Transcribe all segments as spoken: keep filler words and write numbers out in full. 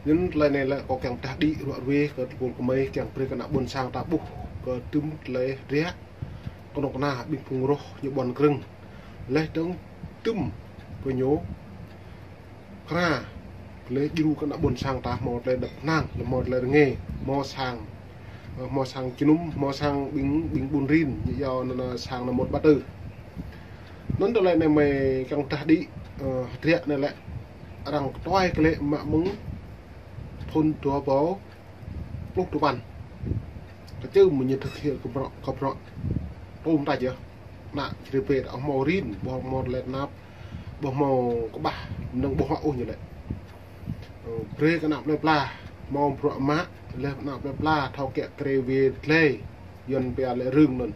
Anăn tlei anei lĕ kâo kiăng pdah đĭ ruă ruê kơ tơpul kmei kiăng brei kơ ană ƀuôn sang ta ƀuh kơ dŭm tlei hdriă knŭk kna ƀĭng phung roh ñu ƀuăn krơ̆ng. Leh dơ̆ng dŭm kơ ñu kra leh djru kơ ană ƀuôn sang ta hmâo tlei dăp hnang, leh hmâo tlei rngê, hmâo sang, ơ, hmâo sang jnŭm, hmâo sang ƀĭng, ƀĭng ƀun rin, ñu yua anăn, ơ, sang anăn mŭt ƀatơ. Anăn tlei anei mei kiăng pdah đĭ, ơ, hdriă anei lĕ arăng ktuai klei mă mơ̆ng thŭn dua êbâo pluh dua păn. Kčưm mơ̆ng ñu thực hiện kơ bruă, kơ bruă. Tŭm ta jơh. Ană čri pê ta hmâo rin, ƀuh hmâo tlei tnap, ƀuh hmâo kƀah, mnơ̆ng ƀuh hŏ ôh ñu lĕ. Ơ, brei kơ ană plei pla, hmâo bruă mă, leh ană plei pla thâo kiă kriê wê tlei. Yuăn pia lĕ rưng anăn.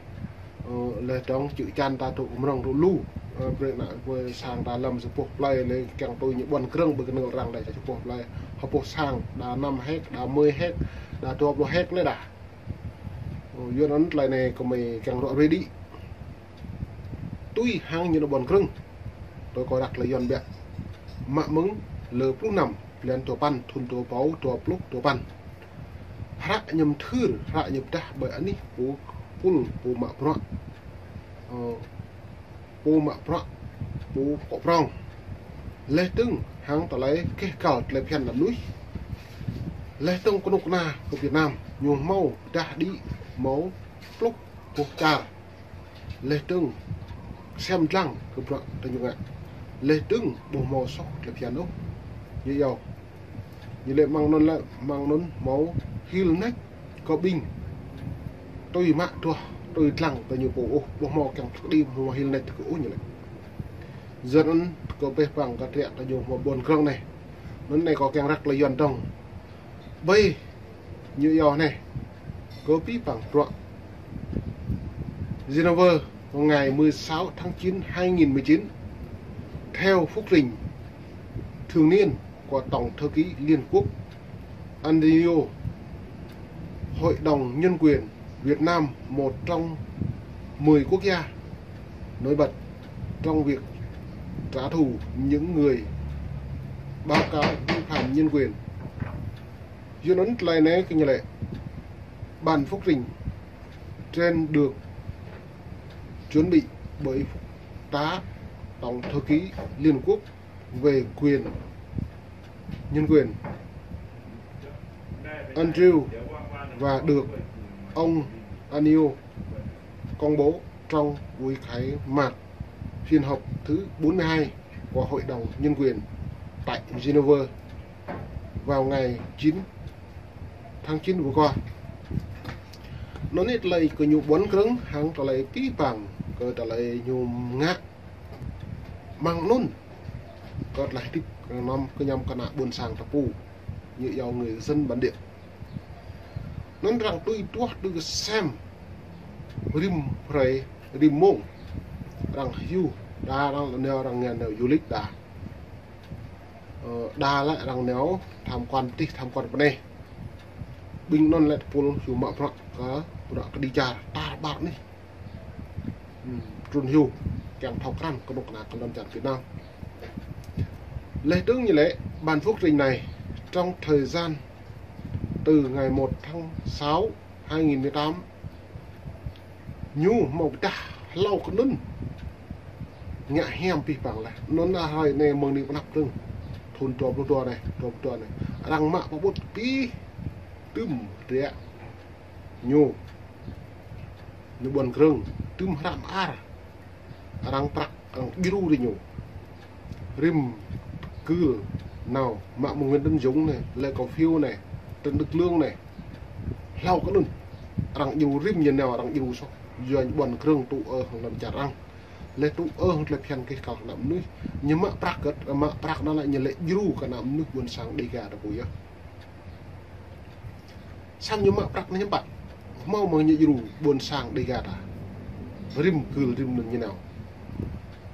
Ơ, leh dơ̆ng čư̆ čan ta tŭ kmrŏng tŭ lu. Ơ, brei ană ƀuôn sang ta lăm sa boh plei leh kiăng tui ñu ƀuăn krơ̆ng ƀơi knưl arăng đa sa boh plei. Hŏ boh sang, đa năm héc, đa mười héc, đa dua pluh héc leh đa. Ơ, yua anăn tlei anei kmei kiăng ruă ruê đĭ. Tui hăng ñu ană ƀuăn krơ̆ng. Tui kâo răk leh Yuăn biă. Mă mơ̆ng lơ pluh năm, blan dua păn, thŭn dua êbâo dua pluh dua păn. Hră ñu mthưr, hră ñu pdah ƀơi anih pô, pul, pô mă bruă. Ơ, pô mă bruă, pô kŏ prŏng. Leh dơ̆ng hăng tlei keh kal tlei bhiăn ană mnuih. Leh dơ̆ng knŭk kna kơ Việt Nam, ñu hmâo pdah đĭ hmâo pluh boh čar. Leh dơ̆ng sem dlăng kơ bruă ta ñu ngă. Leh dơ̆ng ƀuh hmâo soh tlei bhiăn ôh. Ñu yua. Ñu lĕ mơ̆ng anăn lĕ, mơ̆ng anăn hmâo hil nač kơ ƀĭng. Tui mă duah, tui dlăng ta ñu pô ôh, ƀuh hmâo kiăng pơkđi hmâo hil nač kơ ôh ñu lĕ. Yua anăn kơ peh păng kơ hdriă ta ñu hmâo ƀuăn krơ̆ng anei. Anăn anei kâo kiăng răk leh Yuăn dơ̆ng. Ƀai ñu yua anei. Kơ pih păng bruă. Geneva, vào ngày mười sáu tháng chín hai nghìn mười chín, theo phúc trình thường niên của Tổng thư ký Liên Quốc Antonio, Hội đồng Nhân quyền Việt Nam, một trong mười quốc gia nổi bật trong việc trả thù những người báo cáo vi phạm nhân quyền. Yua anăn tlei anei kơ ñu lĕ, bản phúc trình trên được chuẩn bị bởi Phó Tổng thư ký Liên Quốc về quyền, nhân quyền, Andrew, và được ông Anio công bố trong buổi khai mạc phiên họp thứ bốn mươi hai của Hội đồng Nhân quyền tại Geneva vào ngày chín tháng chín vừa qua. Anăn tlei kơ ñu ƀuăn krơ̆ng hăng tlei pih păng kơ tlei ñu ngă mơ̆ng anăn. Kơ tlei hdĭp kơ năm kơ ñăm kơ ană ƀuôn sang ta pô. Ñu yua người dân bản địa. Anăn arăng tui duah tui ksiêm rĭm hrei rĭm mmông. Arăng hiu đa arăng nao arăng ngă nao du lịch đa. Ơ, đa lĕ arăng nao tham quan ptih tham quan pneh. Ƀĭng anăn lĕ tơpul hiu mă bruă kơ bruă kđi čar tar ƀar anih. Hmm, trŭn hiu, kiăng thâo krăn knŭk kna kơ lăn čar Việt Nam. Leh dơ̆ng ñu lĕ, bản phúc trình này, trong thời gian từ ngày một tháng sáu hai nghìn mười tám, ñu mâo pdah hlâo kơ anăn ngă hiam pih păng leh. Anăn hrei anei mơ̆ng anei pnăp dơ̆ng. Thŭn dua pluh dua anei, dua pluh dua anei. Arăng mă pơƀut pih dŭm hdriă ñu. Ñu ƀuăn krơ̆ng, dŭm hră mơar. Arăng prăk, arăng djru ri ñu. Rĭm kưl nao, mă mơ̆ng Nguyễn Tấn Dũng anei, Lê Khả Phiêu anei, Trần Đức Lương anei. Hlâo kơ anăn. Arăng djru rĭm ñu nao, arăng djru soh. Yua ñu ƀuăn krơ̆ng tŭ ơ hŏng lăn čar arăng. Leh tŭ ơ hŏng tlei bhiăn keh kal kơ ană mnuih. Ñu mă prăk kơ, mă prăk anăn lĕ ñu lĕ djru kơ ană mnuih ƀuôn sang Đêga ta pô yơh. Săm ñu mă prăk anăn hiăm pă. Hmâo mơ̆ng ñu djru ƀuôn sang Đêga ta. Rĭm kưl rĭm anăn ñu nao.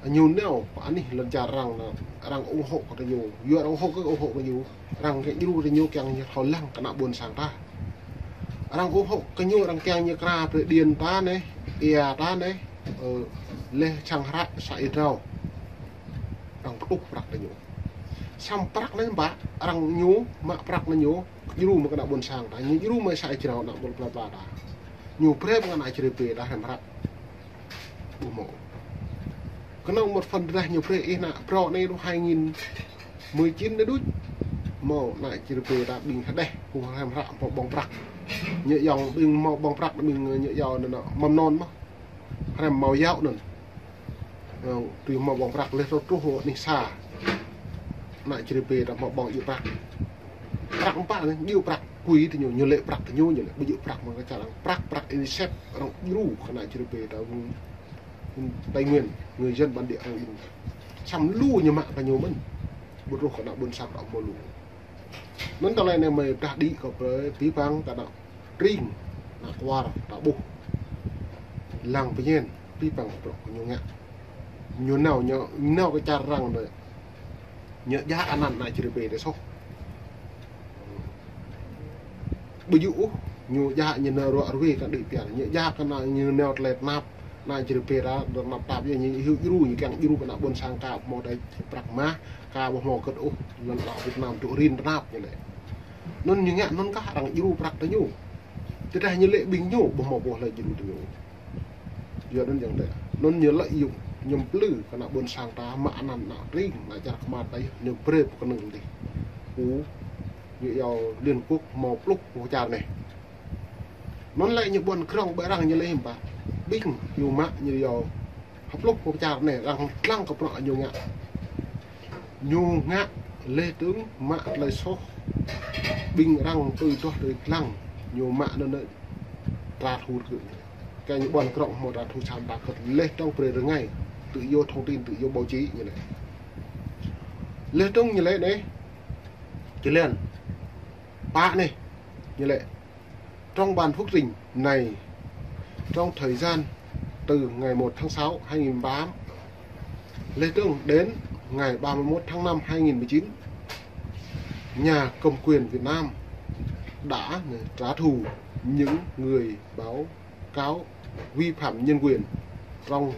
Ñu nao pơ anih lăn čar arăng anăn, arăng ủng hộ kơ ñu. Yua arăng ủng hộ kơ, ủng hộ kơ ñu. Arăng kiăng djru kơ ñu kiăng ñu thâo lăng kơ ană ƀuôn sang ta. Arăng ủng hộ kơ ñu, arăng kiăng ñu kra brei điện ta anei, êa ta anei, ơ, leh sang hră sa êa drao. Arăng pơtuh prăk kơ ñu. Săm prăk anei ƀă, arăng ñu, mă prăk anei ñu, djru mơ̆ng kơ ană ƀuôn sang ta, ñu djru mơ̆ng sa ih jrao ană ƀuôn pla pla ta. Ñu brei mơ̆ng ană čri pê ta hrăm hră. Ƀu mâo. Knŏng một phần drah ñu brei ih ană brô anei lu hai nghìn mười chín anei đuč. Mâo ană čri pê ta ƀing hđeh, ƀu hrăm hră mâo ƀơ̆ng prăk. Ñu yŏng ƀing mâo ƀơ̆ng prăk ƀing ñu yŏng anăn măm non mơh. Hrăm mâo yŏ anăn. Tui mâo ƀơ̆ng prăk leh truh truh anih sa. Ană čri pê ta mâo ƀơ̆ng djru prăk. Prăk mpă anei, djru prăk kui ti ñu, ñu lĕ prăk ti ñu, ñu lĕ ƀu djru prăk mơ̆ng kơ čar arăng. Prăk, prăk UNICEF arăng djru kơ ană čri pê ta, Tây Nguyên, người dân bản địa arăng djru. Săm lu ñu mă kơ ñu mơ̆n. Ƀu truh kơ ană ƀuôn sang ta mâo lu. Anăn tơlơi anei mơ̆ dah đĭ kơ brei bi păng kơ ană tring, ană kwar, ta ƀuh. Lăng pơñen, bi păng kơ bruă ñu ngă. Ñu nao, ñu nao kơ čar arăng anei. Ñu djă anăn ană čri pê ta soh. Ƀu djru ôh, ñu djă ñu nao ruă ruê kơ đĭ pian. Ñu djă kơ anăn ñu nao tơlơi tnap, ană čri pê ta, tnap tap yơh ñu hiu djru, ñu kiăng djru kơ ană ƀuôn sang ka mâo tơlơi prăk mah, ka ƀu mâo kơt ôh, anăn lŏ Việt Nam dôk rin tnap ñu lĕ. Anăn ñu ngă anăn kah arăng djru prăk ti ñu. Tơdah ñu lĕ ƀing ñu, ƀu mâo boh lĕ djru ti ñu. Yua anăn yang tê. Anăn ñu lợi dụng, ñu mplư kơ ană ƀuôn sang ta mă anăn ană tring, ană čar kmar ta yơh, ñu brei pơknơ̆ng dih. Ƀu, ñu yua Liên Quốc mâo pluh boh čar anei. Anăn lĕ ñu ƀuăn krŏng ƀơi arăng ñu lĕ hiưm pă. Ƀing ñu mă ñu yua hơpluh boh čar anei arăng dlăng kơ bruă ñu ngă. Ñu ngă leh dơ̆ng mă tơlơi soh. Ƀing arăng tui duah tui dlăng. Ñu mă anăn anei tra thu kơ. Kơ ñu ƀuăn krŏng mâo tra thu săm ta kơ leh dơ̆ng brei rơngai. Tự do thông tin, tự do báo chí ñu lĕ. Leh dơ̆ng ñu lĕ anei. Čilen. Pă anei. Ñu lĕ. Trong bản phúc trình này, trong thời gian từ ngày một tháng sáu hai nghìn mười tám, leh dơ̆ng đến ngày ba mươi mốt tháng năm hai nghìn mười chín, nhà cầm quyền Việt Nam đã trả thù những người báo cáo vi phạm nhân quyền trong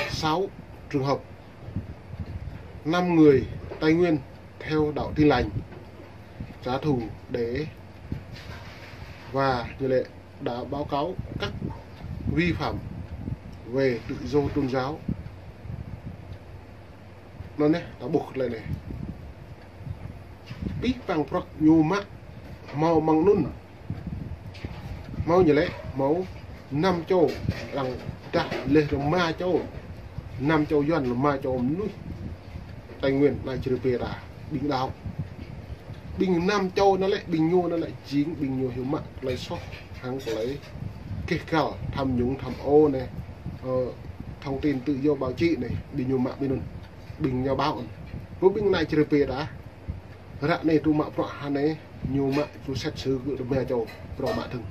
sáu trường hợp. Năm người Tây Nguyên theo đạo Tin Lành trả thù để và như lệ đã báo cáo các vi phạm về tự do tôn giáo. Anăn anei, ta ƀuh lĕ anei. Bi păng prăk ñu mă mâo mơ̆ng anăn. Mâo ñu lĕ, mâo năm châu, arăng dah leh rơma châu. Năm châu yuăn rơma châu mnuih. Tây Nguyên anăn čri pê ta, ƀing đăo. Ƀing năm châu anăn lĕ, ƀing ñu anăn lĕ, jing ƀing ñu hiu mă tơlơi soh, hăng tơlơi keh gal, tham nhũng, tham ô anei, thông tin tự do báo chí anei, ƀing ñu mă ƀing anăn, ƀing ñu báo anăn. Pô ƀing anăn čri pê ta, ră anei tŭ mă bruă hŏng anei, ñu mă tŭ xét xử kơ rơma châu, bruă mă dơ̆ng.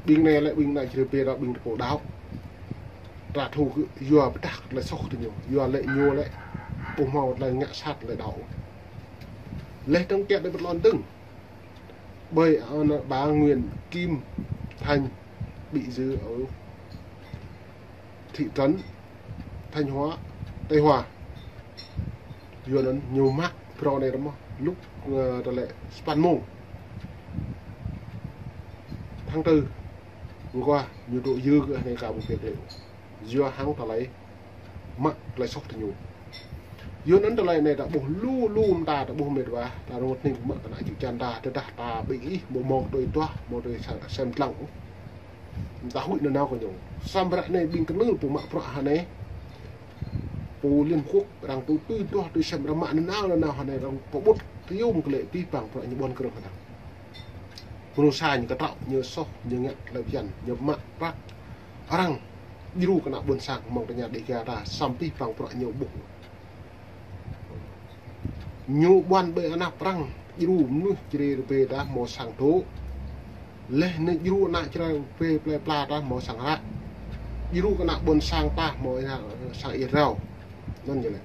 Ƀing anei lĕ ƀing anăn čri pê ta ƀing tơpul đăo. Trả thù kơ yua pơdah tơlơi soh ti ñu, yua lĕ ñu lĕ ƀu mâo tơlơi ngă sat lĕ đăo. Leh dơ̆ng kiă lĕ ƀuh lŏn dơ̆ng. Ƀơi anăn bà Nguyễn Kim Thanh bị giữ ở thị trấn Thanh Hóa, Tây Hòa. Yua anăn ñu mă bruă anei rơmah lŭk, ơ, tơlơi sa păn mông tháng tư. Mơguah ñu dôk yư kơ anei ka ƀu pĕk lĕ. Yua hăng tơlơi mă tơlơi soh ti ñu. Yua anăn tơlơi anei ta ƀuh lu lu mta ta ƀuh mĭt wa, ta rơngot hnĭng mă kơ ană čư̆ čan ta, tơdah ta ƀing ih ƀu mâo tui duah, mâo tui sa-, sem dlăng ôh. Mta huĭ nanao kơ ñu. Săm ră anei ƀing knưl pô mă bruă hŏng anei. Pô Liên Quốc arăng tui tui duah tui sem arăng mă nanao nanao hŏng anei arăng pơƀut tiung kơ lĕ bi păng bruă ñu ƀuăn krơ̆ng hŏng anăn. Mrô sa ñu ktrâo ñu soh ñu ngă tơlơi bhiăn ñu mă prăk arăng djru kơ ană ƀuôn sang mơ̆ng tơña Dega ta săm bi păng bruă ñu ƀuh. Ñu ƀuăn ƀơi anăp arăng djru mnuih čri rơbê ta mâo sang dôk. Leh anăn djru ană čri rơbê plei pla ta mâo sang hră. Djru kơ ană ƀuôn sang ta mâo sang ih rao. Anăn ñu lĕ.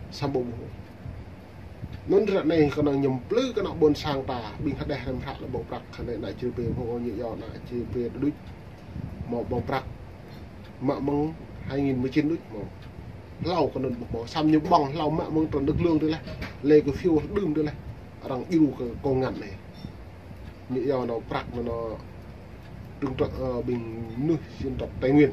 Săm ƀuh. Anăn ră anei kơ anăn ñu mplư kơ ană ƀuôn sang ta, ƀing hđeh hrăm hră lĕ ƀơ̆ng prăk, kơ anei ană čri rơbê mâo ñu yua ană čri rơbê đuč. Mâo ƀơ̆ng prăk. Mă mơ̆ng hai nghìn mười chín đuč mâo. Hlâo kơ anăn ƀuh mâo, săm ñu ƀơ̆ng hlâo mă mơ̆ng trăn Đức Lương dih leh, lĕ kơ phiêu đưm dih leh, arăng djru kơ kông ngăn anei. Ñu yua nao prăk nao, nao trưng trắc, ơ, ƀing mnuih dân tộc Tây Nguyên.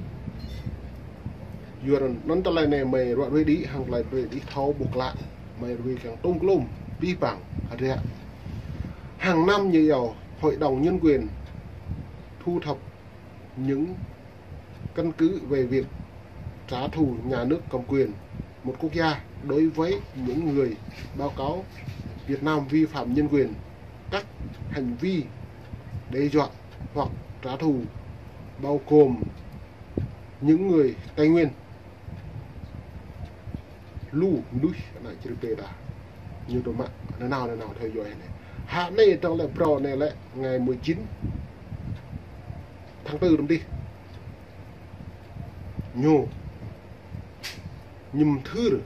Yua anăn, anăn tơlơi anei mei ruă ruê đĭ, hăng tơlơi ruê đĭ thâo ƀuh klă, mei ruê kiăng tông klôm, bi păng, hriă. Hàng năm ñu yua Hội đồng Nhân quyền thu thập những căn cứ về việc trả thù nhà nước cầm quyền một quốc gia đối với những người báo cáo Việt Nam vi phạm nhân quyền, các hành vi đe dọa hoặc trả thù bao gồm những người Tây Nguyên. Lu mnuih ană čri pê ta. Ñu tơ mă nanao nanao theo dõi anei. Hă anei dơ̆ng lĕ brâo anei lĕ ngày mười chín tháng tư dơ̆ng dih. Ñu ñu mthưr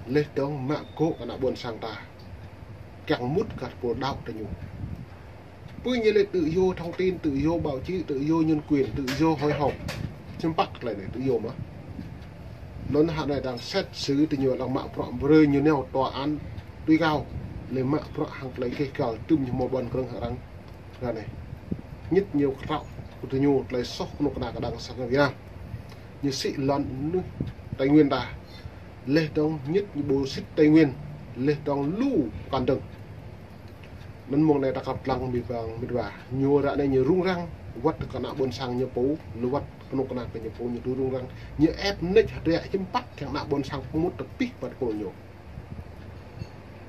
leh dơ̆ng mă gŏ ană ƀuôn sang ta. Kiăng mŭt kơ pôl đăo ta ñu. Pô ñu lĕ tự do thông tin, tự do báo chí, tự do nhân quyền, tự do hội họp. Čăm păk tơlơi anei tự do mơh. Anăn hă anei đang xét xử ti ñu đang mă bruă brei ñu nao tòa án tối cao. Lĕ mă bruă hăng tơlơi keh kal tŭm ñu mâo ƀuăn krơ̆ng hă arăng. Anei. Ñĭt ñu ktrâo kơ ti ñu tơlơi soh knŭk kna kđang sang Việt Nam. Ñu sĭ lăn mnuih Tây Nguyên ta. Leh dơ̆ng ñĭt ñu ƀu sĭt Tây Nguyên. Leh dơ̆ng lu kăn dơ̆ng. Anăn mông anei ta kăp dlăng bi păng mĭt wa. Ñu ră anei ñu rŭng răng, wăt kơ ană ƀuôn sang ñu pô, lu wăt knŭk kna kơ ñu pô ñu tui rŭng răng. Ñu ĕp mnêč hdră čăm păk kiăng ană ƀuôn sang pơmŭt tơ pih păt kơ ñu.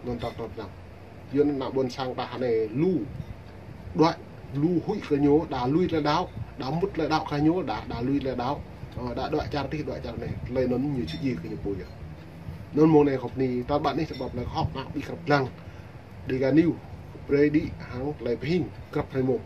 Anăn ta kăp dlăng. Yua anăn ană ƀuôn sang ta hă anei lu. Đuĕ, lu huĭ kơ ñu, đa lui tơlơi đăo, đa mŭt tơlơi đăo kơ ñu, đa, đa lui tơlơi đăo. Ơ, đa đuĕ čar tih, đuĕ čar anei. Tơlơi anăn ñu sĭ djiê kơ ñu pô yơh. Anăn mông anei kâo pni, ta ƀă anih ta ƀăp lĕ hŏk ană bi krăp dlăng. Dega News, brei đĭ hăng tơlơi pơhing, krăp hrei mông.